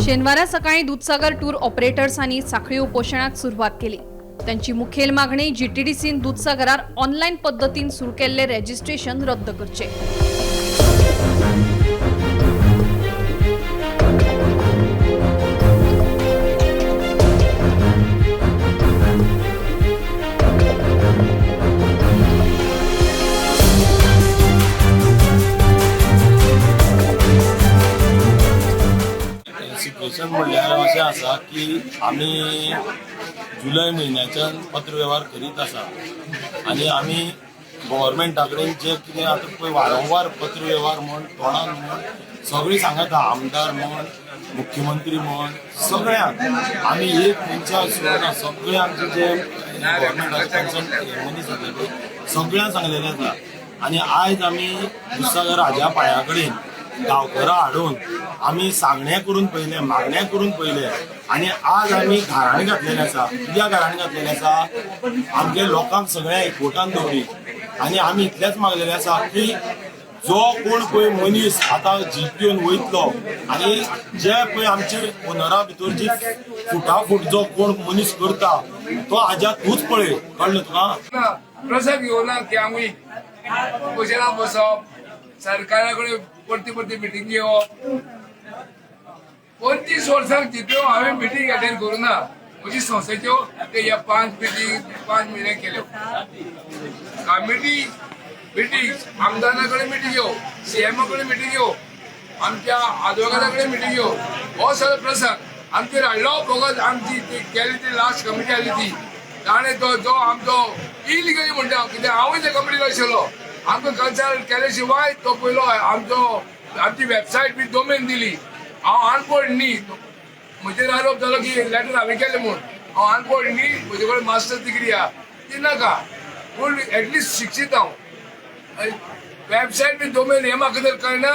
शेनवारा सकाळी दुधसागर टूर ऑपरेटर्सांनी साखळी उपोशणाक सुरवात केली. त्यांची मुखेल मागणी जीटीडीसीन दुधसागरार ऑनलायन पद्दतीन सुरू केल्ले रेजिस्ट्रेशन रद्द करचे. सिच्युएशन म्हणल्यार अशें आसा की आमी जुलय म्हयन्याच्यान पत्रवेव्हार करीत आसा आनी आमी गव्हर्मेंटा कडेन जे कितें आतां पळय वारंवार पत्रवेव्हार म्हण तोंडान म्हण सगळीं सांगता, आमदार म्हण, मुख्यमंत्री म्हण, सगळ्यांक आमी एक मनशां सोडना, सगळे आमचे जे गव्हर्मेंटाचे कन्सर्न मनीस आसा पळय सगळ्यांक सांगलेलें आसा. आनी आयज आमी दुधसागर हाज्या पांया कडेन गांवकरां हाडून आमी सांगणे करून पयले, मागणे करून पयले आनी आज आमी घाराणें घातलेलें आसा. कित्याक घाराणें घातलेलें आसा? आमगे लोकांक सगळ्या एकवटान दवरी आनी आमी इतलेंच मागलेलें आसा की जो कोण पळय मनीस आतां जीप घेवन वयतलो आनी जे पळय आमचे ओनरा भितर जी फुटाफूट जो कोण मनीस करता तो आज्या तूंच पळय, कळ्ळें तुका? ना प्रसंग येवना की आमी उपोशणाक बसप, सरकारा कडेन परती परती मिटींग घेवप. 25 वर्सां जितल्यो हांवें मिटींग अटेंड करूं ना म्हजी संस्थेच्यो, ते ह्या 5 मिटींग 5 म्हयने केल्यो. कमिटी मिटींग, आमदारा कडेन मिटींग घेवप, सीएमा कडेन मिटींग घेवप, आमच्या आदवोगादा कडेन मिटींग घेवप, हो सगळो प्रसंग आमचेर हाडलो. फकत आमची ती केली ती लास्ट कमिटी आसली ती ताणें तो जो आमचो इलिगली म्हणटा हांव, कित्याक हांवूय त्या कमिटीक आशिल्लो. आमकां कन्सल्ट केले शिवाय तो पयलो आमचो आमची वेबसायट बी डोमेन दिली. हांव अनपड न्ही, म्हजेर आरोप जालो की लेटर हांवें केलें म्हूण. हांव अनपड न्ही, म्हजे कडेन मास्टर्स डिग्री आहा ती नाका, पूण एटलिस्ट शिक्षीत हांव. वेबसायट बी डोमेन हें म्हाका जर कळना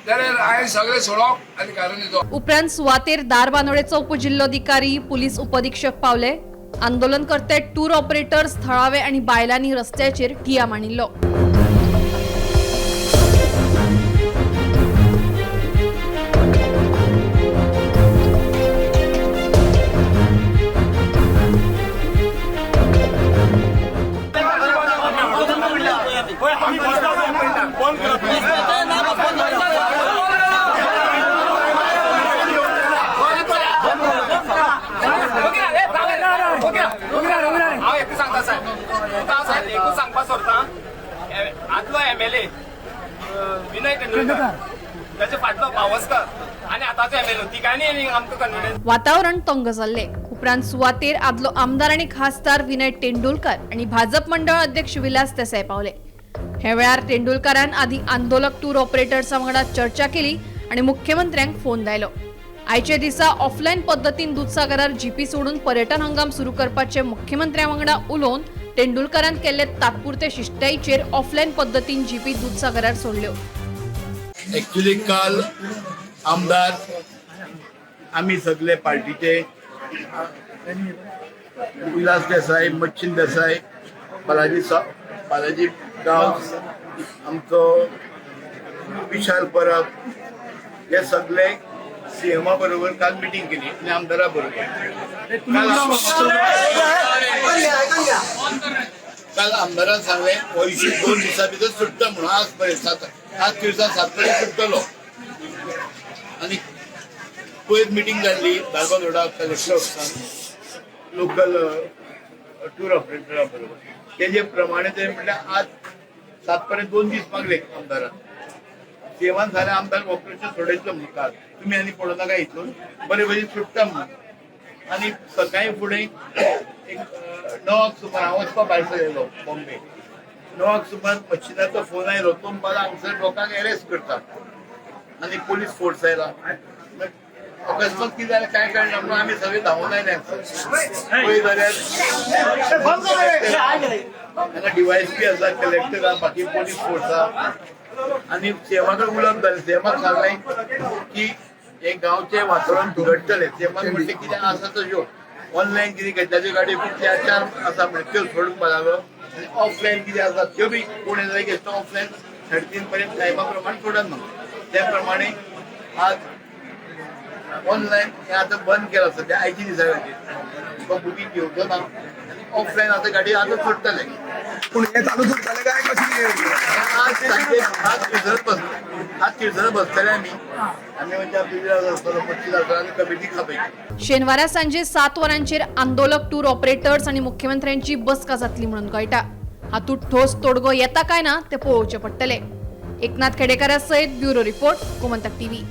जाल्यार हांवें सगळें सोडप आनी कारण दितो. उपरांत सुवातेर धारबांदोडेचो उपजिल्लोधिकारी, पुलीस उपअधीक्षक पावले. आंदोलनकर्ते टूर ऑपरेटर्स, थळावे आनी बायलांनी रस्त्याचेर ठिया मांडिल्लो. हांव एकूच सांगता साहेब, तुका साहेब एकूच सांगपा सोदता, आदलो एमएलए विनय तेंडुलकर, ताचे फाटलो पावसकर आनी आतांचो एमएलए, तिगांनी आमकां कन्विडन्स वातावरण तंग जाल्ले. उपरांत सुवातेर आदलो आमदार आनी खासदार विनय तेंडुलकर आनी भाजप मंडळ अध्यक्ष विलास देसाय पावले. हे वेळार तेंडुलकारान आदी आंदोलक टूर ऑपरेटर्सा वांगडा चर्चा केली आनी मुख्यमंत्र्यांक फोन लायलो. आयच्या दिसा ऑफलायन पद्दतीन दुधसागरार जीपी सोडून पर्यटन हंगाम सुरू करपाचे मुख्यमंत्र्या वांगडा उलोवन तेंडुलकारान केल्ले तात्पुरते शिश्टाईचेर ऑफलायन पद्दतीन जीपी दुधसागरार सोडल्यो. एक्चुली काल आमदार आमी सगळे पार्टीचे विलास देसाय, मच्छिन देसाय, बालाजी गांवस, आमचो विशाल परब, हे सगळे सीएमा बरोबर काल मिटींग केली आनी आमदारा बरोबर. काल आमदारान सांगलें हो इशू 2 दिसां भितर सुट्टा म्हणून. आज पर्यंत 7 दिवसा 7 पर्यंत सुट्टलो. आनी पयर मिटींग जाल्ली धारबांदोडा कलेक्टर ऑफिसान लोकल टूर ऑपरेटरा बरोबर. तेजे प्रमाणे ते म्हणल्यार आज 7 पर्यंत 2 दीस मागले आमदारान. सीएमान सांगलें आमदार ऑपरेशन सोडयतलो म्हणून काल, तुमी आनी पडो नाका हितून, बरे भशेन सुट्टा म्हणून. आनी सकाळी फुडें एक 9 सुमार हांव वचपा भायर सरलो बॉम्बे. 9 सुमार मशिनाचो फोन आयलो, तो म्हणपाक हांगसर लोकांक एरेस्ट करता आनी पोलीस फोर्स आयला. अकस्मात कितें जालें कांय कळना म्हणून आमी सगळे धांवून आयले. पळय जाल्यार हांगा डीवायएसपी आसा, कलेक्टर आसा, बाकी पोलीस फोर्स आसा. आनी सीएमा कडेन उलोवप जालें. सीएमाक सांगलें की हे गांवचें वातावरण बिगडटलें. सीएमान म्हणलें कितें आसा तश्यो ऑनलायन कितें घेतल्याच्यो गाडयो कितल्या 4 आसा म्हणलें त्यो सोडूंक लागलो आनी ऑफलायन कितें आसा त्यो बी कोण येता घेतलो ऑफलायन 3:30 पर्यंत टायमा प्रमाणे सोडत म्हणून. त्या प्रमाणे आज ऑनलायन हें आतां बंद केलां सद्या आयच्या दिसा खातीर. तो बुकींग घेवचो ना आनी ऑफलायन आतां गाडी आतां सोडटले. पूण हे चालूच उरतले काय कशें कितें? आज सांजे आज तिळसर बस, आज तिळसर बसतले आमी. आमी म्हणजे आमचे आसतलो 25 आसतलो आनी कमिटी खापयली. शेनवारा सांजे 7 वरांचेर आंदोलक टूर ऑपरेटर्स आनी मुख्यमंत्र्यांची बसका जातली म्हणून कळटा. हातूंत ठोस तोडगो येता काय ना ते पळोवचें पडटलें. एकनाथ खेडेकारा सयत ब्युरो रिपोर्ट, गोमंतक टीव्ही.